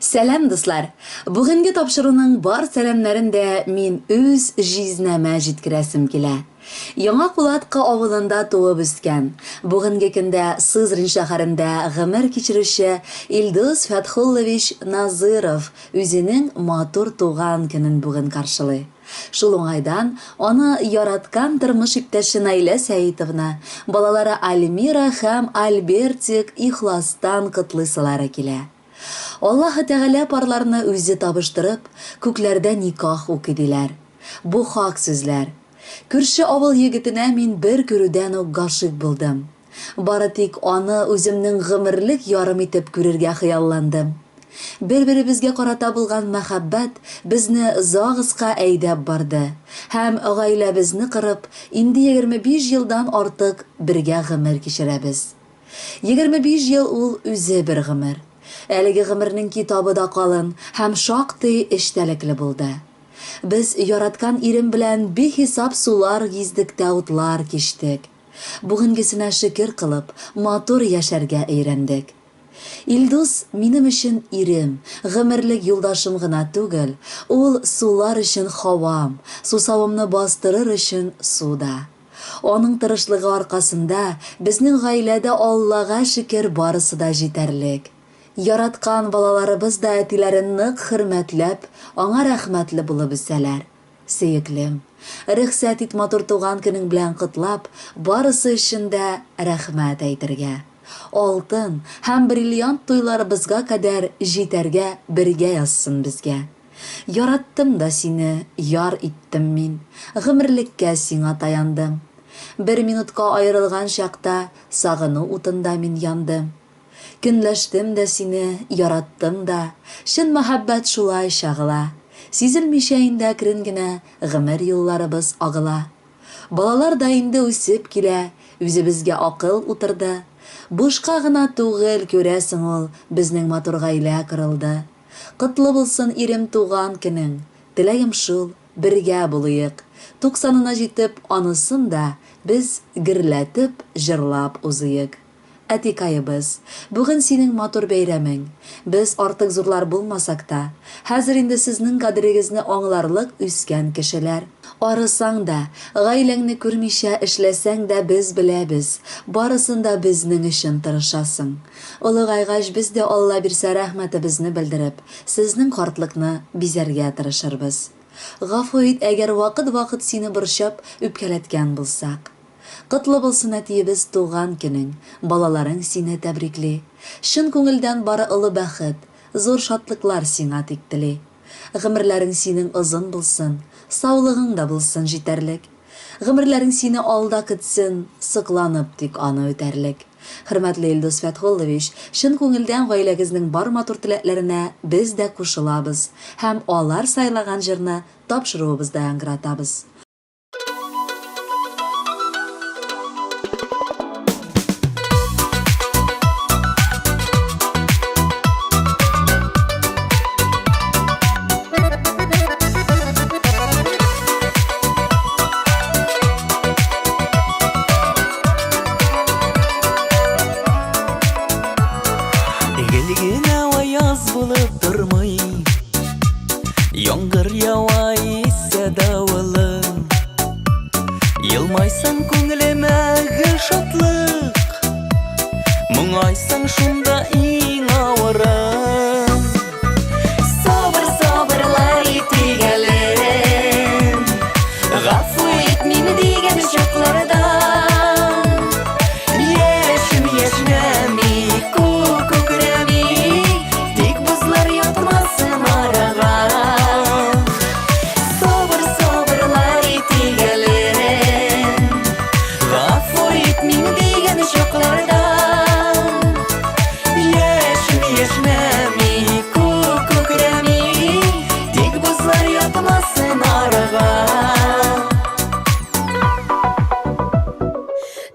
Сәлам, дуслар! Бүгенге тапшыруның бар сәламнәрен дә мин үз җизнәмә җиткерәсем килә. Яңа Кулаткы авылында туып үскән, бүгенге көндә Сызрань шәһәрендә гомер кичерүче Илдус Фәтхуллович Назыров үзенең матур туган көнен бүген каршылый. Шул уңайдан аны яраткан тормыш иптәше Наилә Сәитовна, балалары Альмира һәм Альбертик ихластан котлыйсылары килә. Аллаһы Тәгалә парларны үзе табыштырып, күкләрдә никах укый диләр. Бу хак сүзләр. Күрше авыл егетенә мин бер күрүдән үк гашыйк булдым. Бары тик аны үземнең гомерлек ярым итеп күрергә хыялландым. Бер-беребезгә карата булган мәхәббәт безне ЗАГСка әйдәп барды һәм, гаиләбезне корып, инде 25 елдан артык бергә гомер кичерәбез. 25 ел ул үзе бер гомер. Әлеге гомернең китабы да калын һәм шактый эчтәлекле булды. Без яраткан ирем белән бихисап сулар гиздек тә утлар кичтек. Бүгенгесенә шөкер кылып, матур яшәргә өйрәндек. Илдус минем өчен ирем, гомерлек юлдашым гына түгел, ул сулар өчен һавам, сусавымны бастырыр өчен су да. Аның тырышлыгы аркасында безнең гаиләдә Аллага шөкер барысы да җитәрлек. Яраткан балаларыбыз да әтиләрен нык хөрмәтләп, аңа рәхмәтле булып үсәләр. Сөеклем, рөхсәт ит матур туган көнең белән котлап, барысы өчен дә рәхмәт әйтергә. Алтын һәм бриллиант туйларыбызга кадәр җитәргә бергә язсын безгә. Яраттым да сине, яр иттем мин, гомерлеккә сиңа таяндым. Бер минутка аерылган чакта сагыну утында мин яндым. Көнләштем дә сине, яраттым да. Чын мәхәббәт шулай чагыла. Сизелмичә инде әкрен генә гомер юлларыбыз агыла. Балалар да инде үсеп килә, үзебезгә акыл утырды. Бушка гына түгел, күрәсең ул, безнең матур гаилә корылды. Котлы булсын, ирем, туган көнең! Теләгем шул, бергә булыйк. Туксанына җитеп, анысын да без гөрләтеп, җырлап узыйк. Әтикаебыз, бүген синең матур бәйрәмең. Без артык зурлар булмасак та, хәзер инде сезнең кадерегезне аңларлык үскән кешеләр. Арысаң да, гаиләңне күрмичә эшләсәң дә без беләбез, барысын да безнең өчен тырышасың. Олыгайгач без дә Алла бирсә рәхмәтебезне белдереп, сезнең картлыкны бизәргә тырышырбыз. Гафу ит, әгәр вакыт-вакыт сине борчып, үпкәләткән булсак. Котлы булсын, әтиебез, туган көнең! Балаларың сине тәбрикли. Чын күңелдән бары олы бәхет, зур шатлыклар сиңа тик тели. Гомерләрең синең озын булсын, саулыгың да булсын җитәрлек. Гомерләрең сине алда көтсен, сокланып тик аны үтәрлек. Хөрмәтле Илдус Фәтхуллович, чын күңелдән гаиләгезнең бар матур теләкләренә без дә кушылабыз һәм алар сайлаган җырны тапшыруыбызда яңгыратабыз. Гел генә аяз булып тормый Яңгыр ява исә давылы Елмайсаң күңелемә гел шатлык Моңайсаң шунда иң авыры Сабыр, сабырлар итик әле Гафу ит мине дигән чакларда Яшем яшьнәми, күк күкрәми Тик бозлар ятмасын арага Сабыр, сабырлар итик әле Гафу ит мине дигән чакларда Яшем яшьнәми, күк күкрәми Тик бозлар ятмасын арага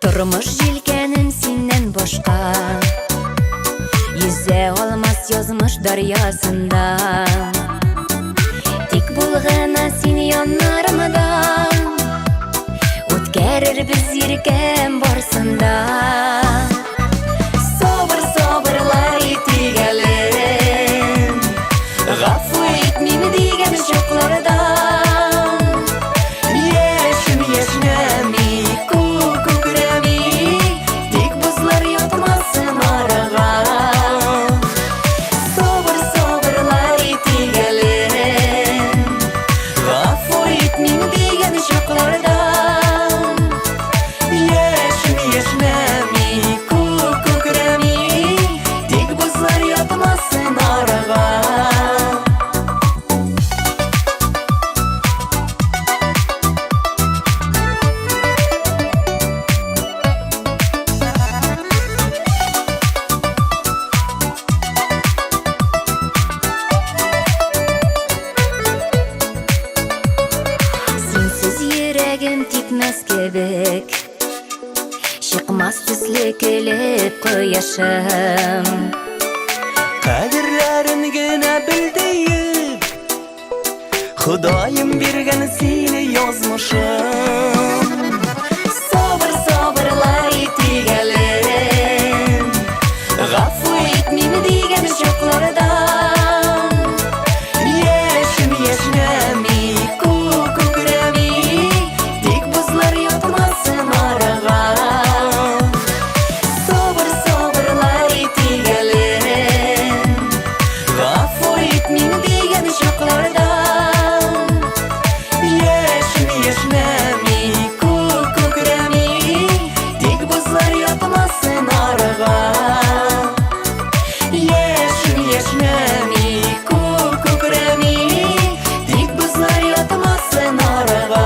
Тормыш җилкәнем синнән башка Йөзә алмас язмыш дәрьясында Тик бул гына син яннарымда Үткәрербез иркәм барсында Сабыр, сабырлар итик әле. Баемас төсле көлеп кояшым. Кадерләрен генә бел диеп, Ходаем биргән сине язмышым. Сабыр, сабырлар итик әле. Гафу итмим дигән чакларда. Яшен яшьнәми, күк күкрәми, тик бозлар ятмасын арага. Сабыр, сабырлар итик әле. Гафу итмим дигән чакларда. Яшен яшьнәми, күк күкрәми, тик бозлар ятмасын арага. Яшен яшьнәми, күк күкрәми, тик бозлар ятмасын арага.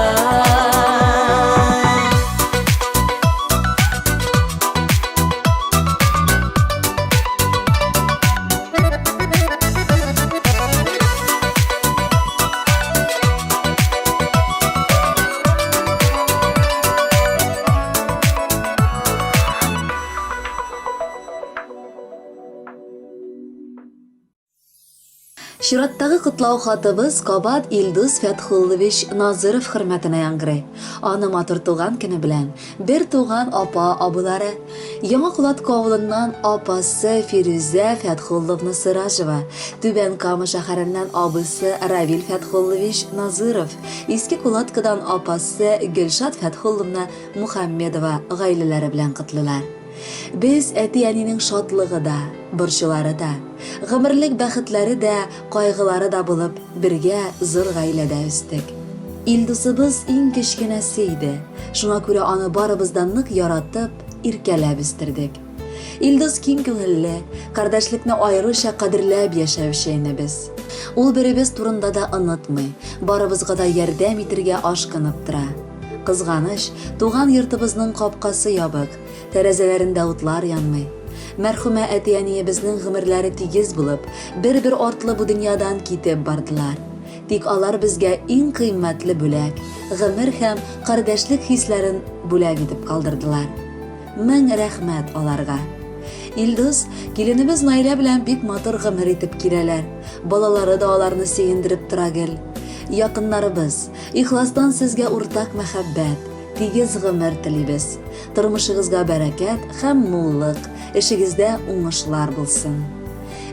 Чираттагы котлау хатыбыз кабат Илдус Фәтхуллович Назыров хөрмәтенә яңгырый. Аны матур туган көне белән бер туган апа абыйлары, Яңа Кулатка авылыннан апасы Фирүзә Фәтхулловна Сыражева, Түбән Кама шәһәреннән абысы Равил Фәтхуллович Назыров, Иске Кулаткадан апасы Гөлшат Фәтхулловна Мухаммедова гаиләләре белән котлыйлар. Без әти-әнинең шатлыгы да, борчулары да, гомерлек бәхетләре дә, кайгылары да булып, бергә зур гаиләдә үстек. Илдусыбыз иң кечкенәсе иде, шуңа күрә аны барыбыз да нык яратып, иркәләп үстердек. Илдус киң күңелле, кардәшлекне аеруча кадерләп яшәүче энебез. Ул беребез турында да онытмый, барыбызга да ярдәм итергә ашкынып тора. Кызганыч, туган йортыбызның капкасы ябык, тәрәзәләрендә утлар янмый. Мәрхүмә әти-әниебезнең гомерләре тигез булып, бер-бер артлы бу дөньядан китеп бардылар. Тик алар безгә иң кыйммәтле бүләк, гомер һәм кардәшлек хисләрен бүләк итеп калдырдылар. Мең рәхмәт аларга. Илдус, киленебез Наилә белән бик матур гомер итеп киләләр. Балалары да аларны сөендереп тора гел. Якыннарыбыз, ихластан сезгә уртак мәхәббәт, тигез гомер телибез. Тормышыгызга бәрәкәт һәм муллык, эшегездә уңышлар булсын.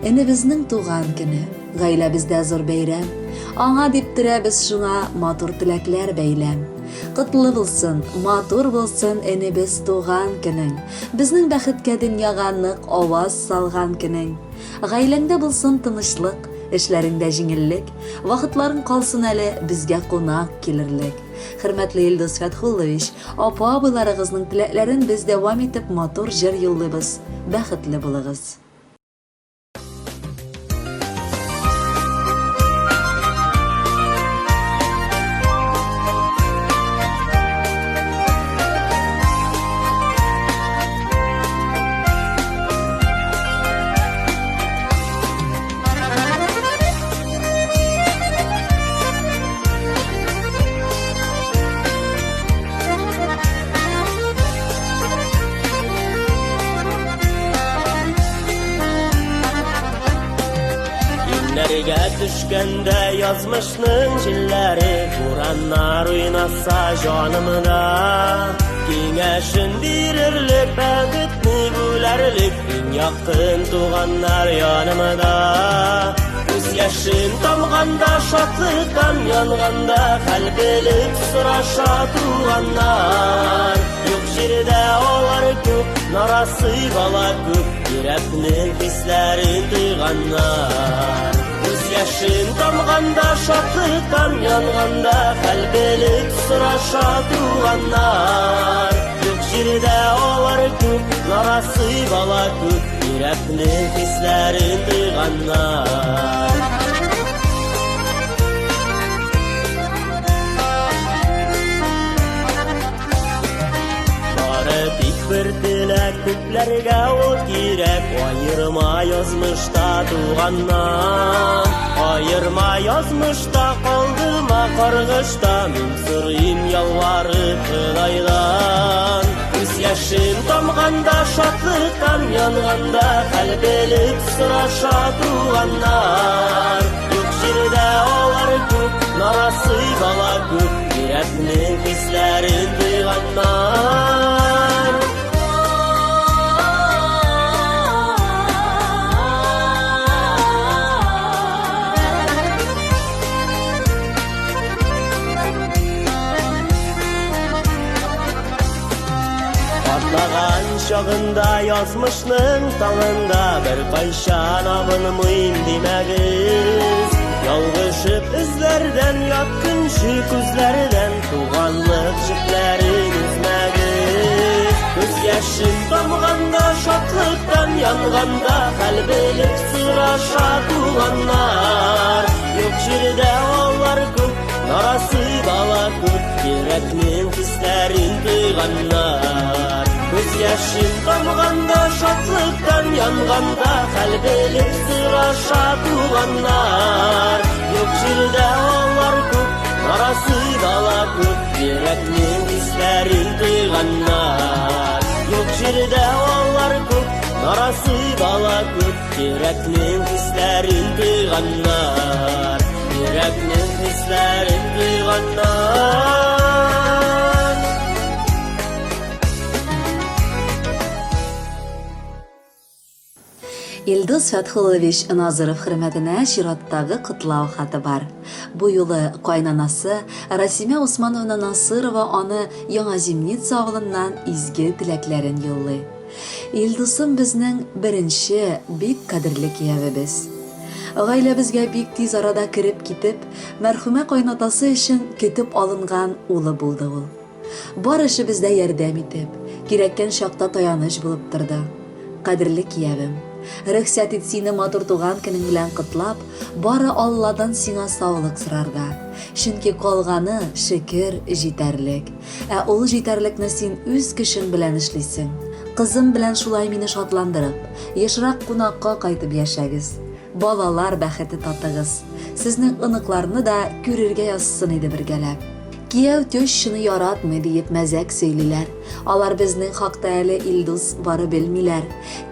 Энебезнең туган көне, гаиләбездә зур бәйрәм. Аңа дип төрәбез шуңа матур теләкләр бәйләм. Котлы булсын, матур булсын энебез туган көнең. Безнең бәхеткә дөньяга нык аваз салган көнең. Гаиләңдә булсын тынычлык, эшләреңдә җиңеллек, вакытларың калсын әле безгә кунак килерлек. Хөрмәтле Илдус Фәтхуллович, апа-абыйларыгызның теләкләрен без дәвам итеп матур җыр юллыйбыз. Бәхетле булыгыз. Иңнәргә төшкәндә язмышның җилләре, бураннар уйнаса җанымда, киңәшен бирерлек, бәхетне бүләрлек иң якын туганнар янымда. Күз яшен тамганда, шатлыктан янганда, хәл белеп сораша туганнар. Юк җирдә алар күп, нарасый бала күп, йөрәкнең хисләрен тойганнар. Күз яшен тамганда, шатлыктан янганда, хәл белеп сораша туганнар. Юк җирдә алар күп, нарасый бала күп, йөрәкнең хисләрен тойганнар. Бары тик бер теләк, күпләргә ул кирәк, аерма язмышта туганнан. Аерма язмышта, калдыма каргышта, мин сорыйм ялварып Ходайдан. Күз яшем тамганда, тамганда, шатлыктан янганда, хәл белеп сораша туганнар. Юк җирдә алар күп, нарасый бала күп, йөрәкнең хисләрен тойганнар. Атлаган чагында язмышның таңында бер кайчан абынмыйм димәгез. Ялгышып эзләрдән, ят көнче күзләрдән туганлык җепләрен өзмәгез. Күз яшем тамганда, шатлыктан янганда, хәл белеп сораша туганнар. Юк җирдә алар күп, нарасый бала күп, йөрәкнең хисләрен тойганнар. Күз яшем тамганда, шатлыктан янганда, хәл белеп сораша туганнар. Юк җирдә алар күп, нарасый бала күп, йөрәкнең хисләрен тойганнар. Юк җирдә алар күп, нарасый бала күп, йөрәкнең хисләрен тойганнар. Йөрәкнең хисләрен тойганнар. Илдус Фәтхуллович Назыров хөрмәтенә чираттагы котлау хаты бар. Бу юлы кайнанасы Расимә Усмановна Насырова аны Яңа Зимница авылыннан изге теләкләрен юллый. Илдусым безнең беренче, бик кадерле киявебез. Гаиләбезгә бик тиз арада кереп китеп, мәрхүмә кайнатасы өчен көтеп алынган улы булды ул. Бар эшебездә ярдәм итеп, кирәккән чакта таяныч булып торды. Кадерле киявем, рөхсәт ит сине матур туган көнең белән котлап, бары Алладан сиңа саулык сорарга. Чөнки калганы, шөкер, җитәрлек. Ә ул җитәрлекне син үз көчең белән эшлисең. Кызым белән шулай мине шатландырып, ешрак кунакка кайтып яшәгез. Балалар бәхете татыгыз. Сезнең оныкларны да күрергә язсын иде бергәләп. Кияү тещаны яратмый, диеп мәзәк сөйлиләр. Алар безнең хакта әле, Илдус, бары белмиләр.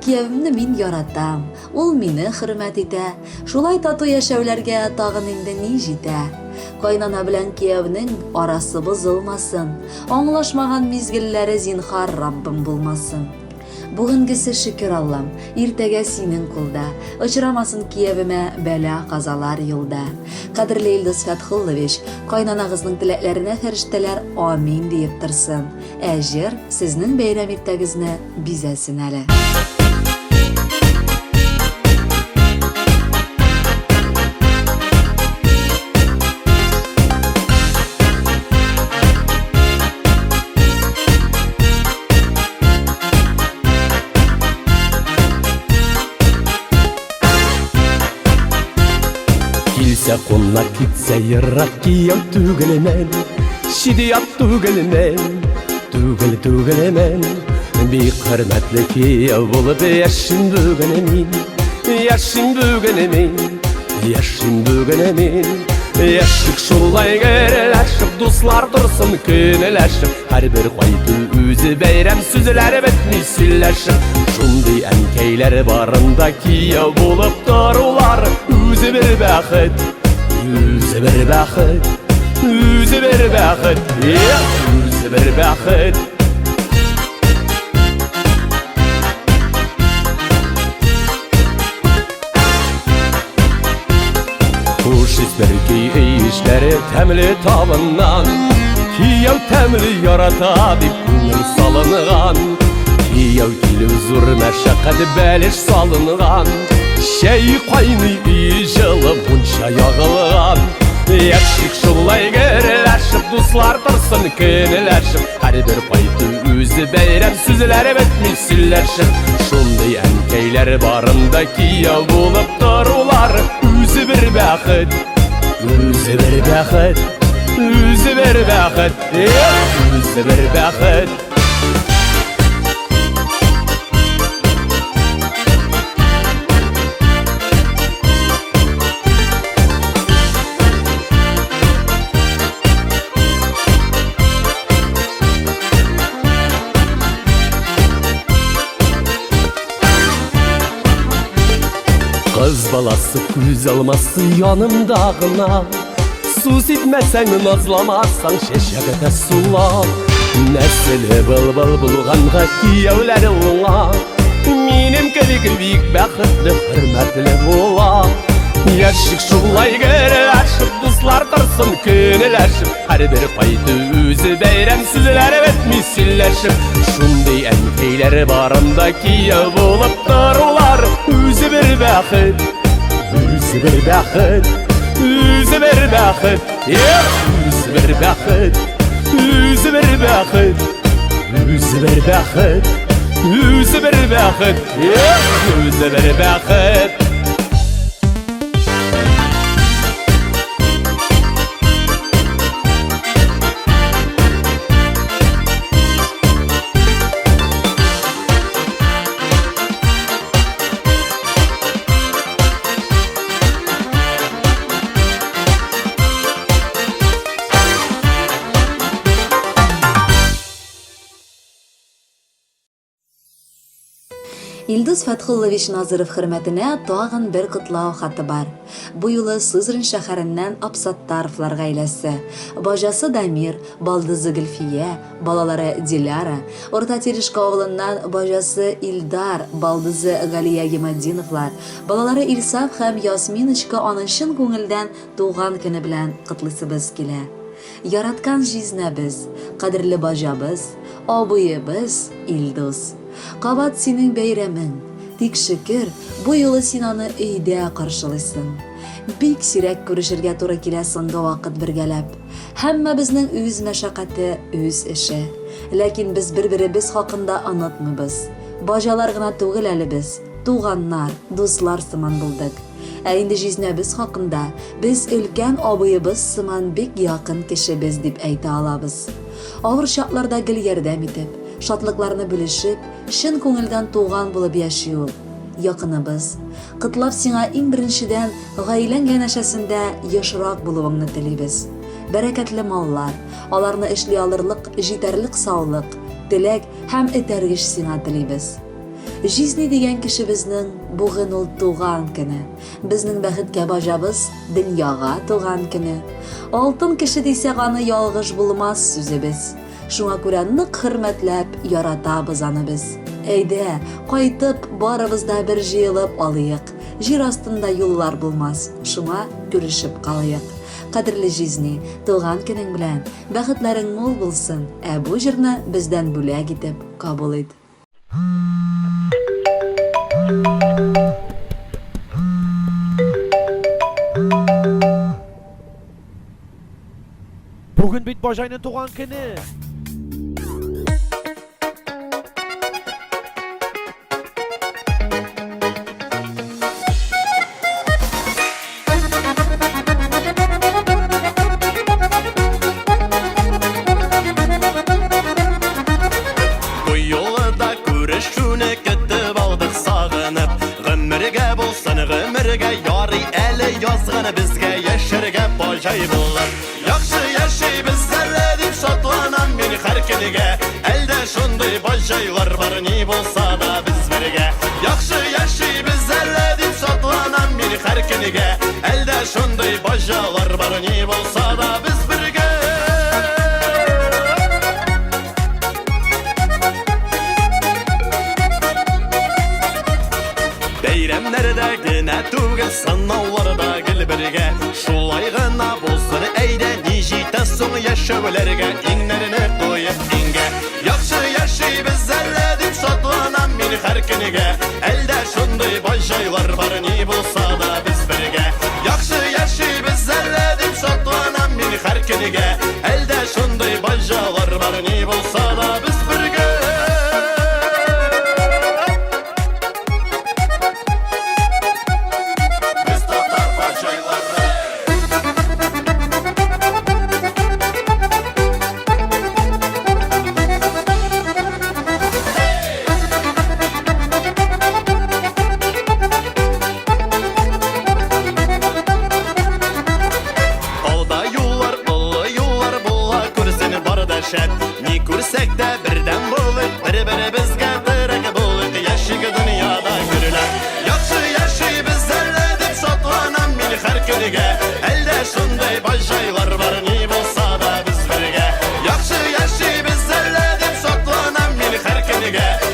Киявемне мин яратам, ул мине хөрмәт итә. Шулай тату яшәүләргә тагын инде ни җитә? Кайнана белән кияүнең арасы бозылмасын, аңлашмаган мизгелләре зинһар Раббым булмасын. Бүгенгесе шөкер Аллам, иртәгә синең кулда. Очрамасын киявемә бәла-казалар юлда. Кадерле Илдус Фәтхуллович, кайнанагызның теләкләренә фәрештәләр амин диеп торсын. Ә җыр сезнең бәйрәм иртәгезне бизәсен әле. Килсә кунак, китсә ерак, кияү түгелмен, чит-ят түгелмен, түгел түгелмен. Бик хөрмәтле кияү булып яшим бүген мин, яшим бүген мин, яшим бүген мин. Яшик шулай гөрләшеп, дуслар торсын көнләшеп, һәрбер кайту үзе бәйрәм, сүзләре бетми сөйләшеп. Шундый әнкәйләр барында кияү булып торулар үзе бер бәхет, үзе бер бәхет, үзе бер бәхет, үзе бер бәхет. Хуш ис бәркәй өй эшләре тәмле табыннан, кияү тәмле ярата дип күңел салынган. Кияү килү зур мәшәкать, бәлеш салынган, чәй кайный, өй җылы, мунча ягылган. Яшик шулай гөрләшеп, дуслар торсын көнләшеп, һәрбер кайту үзе бәйрәм, сүзләре бетми сөйләшеп. Шундый әнкәйләр барында кияү булып торулар үзе бер бәхет, үзе бер бәхет, үзе бер бәхет, үзе бер бәхет. баласы, күз алмасы янымда гына. Су сипмәсәң, назламасаң, чәчәк тә сула. Нәселе был-был булганга кияүләре уңа. Минем кебек бик бәхетле, хөрмәтле була. Яшик шулай гөрләшеп, дуслар торсын көнләшеп. Һәрбер кайту үзе бәйрәм, сүзләре бетми сөйләшеп. Шундый әнкәйләр барында кияү булып торулар үзе бер бәхет, үзе бер бәхет, үзе бер бәхет, үзе бер бәхет, үзе бер бәхет, үзе бер бәхет, үзе бер бәхет, үзе бер бәхет. Илдус Фәтхуллович Назыров хөрмәтенә тагын бер котлау хаты бар. Бу юлы Сызрань шәһәреннән Абсаттаровлар гаиләсе. Баҗасы Дамир, балдызы Гөлфия, балалары Диляра, Урта Терешка авылыннан баҗасы Илдар, балдызы Галия Гиматдиновлар, балалары Илсаф һәм Ясминочка аны чын күңелдән туган көне белән котлыйсыбыз килә. Яраткан җизнәбез, кадерле баҗабыз, абыебыз Илдус. Кабат синең бәйрәмең. Тик шөкер, бу юлы син аны өйдә каршылыйсың. Бик сирәк күрешергә туры килә соңгы вакыт бергәләп. Һәммәбезнең үз мәшәкате, үз эше. Ләкин без бер-беребез хакында онытмыйбыз. Баҗалар гына түгел әле без, туганнар, дуслар сыман булдык. Ә инде җизнәбез хакында без өлкән абыебыз сыман бик якын кешебез дип әйтә алабыз. Авыр чакларда гел ярдәм итеп, шатлыкларны бүлешеп, чын күңелдән туган булып яши ул. Якыныбыз. Котлап сиңа иң беренчедән гаиләң янәшәсендә ешрак булуыңны телибез. Бәрәкәтле маллар, аларны эшли алырлык җитәрлек саулык, теләк һәм этәргеч сиңа телибез. Җизни дигән кешебезнең бүген ул туган көне. Безнең бәхеткә баҗабыз дөньяга туган көне. Алтын кеше дисәк аны ялгыш булмас сүзебез. Шуңа күрә нык хөрмәтләп яратабыз аны без. Әйдә, кайтып, барыбыз да бер җыелып алыйк. Җир астында юллар булмас, шуңа күрешеп калыйк. Кадерле җизни, туган көнең белән, бәхетләрең мул булсын, ә бу җырны бездән бүләк итеп кабул ит. Бүген бит бажайның туган көне. Бу юлы да күрешүне көтеп алдык сагынып. Гомергә булсын, гомергә ярый әле язган безгә яшәргә баҗай булып. Яхшы яшибез әле дип шатланам мин һәр көнгә. Әлдә шундый баҗайлар бар, ни булса да без бергә. Яхшы яшибез әле дип шатланам мин һәр көнгә. Әлдә шундый баҗалар бар, ни булса да без бергә. Бәйрәмнәрдә генә түгел, сынауларда гел бергә. Шулай гына булсын, әйдә, ни җитә соң яшәүләргә, иңнәрне куеп иңгә. Яхшы яшибез әле дип шатланам мин һәр көнгә. Әлдә шундый баҗайлар бар, ни булса да без бергә. Яхшы яшибез әле дип шатланам мин һәр көнгә. Әлдә шундый баҗалар бар, ни булса да без бергә. Без татар баҗайлары. Алда юллар, олы юллар була күрсен бар да шәп. Ни күрсәк тә бердәм булыйк, бер-беребезгә терәк булыйк, яшик дөньяда гөрләп. Яхшы яшибез әле дип яшәргә.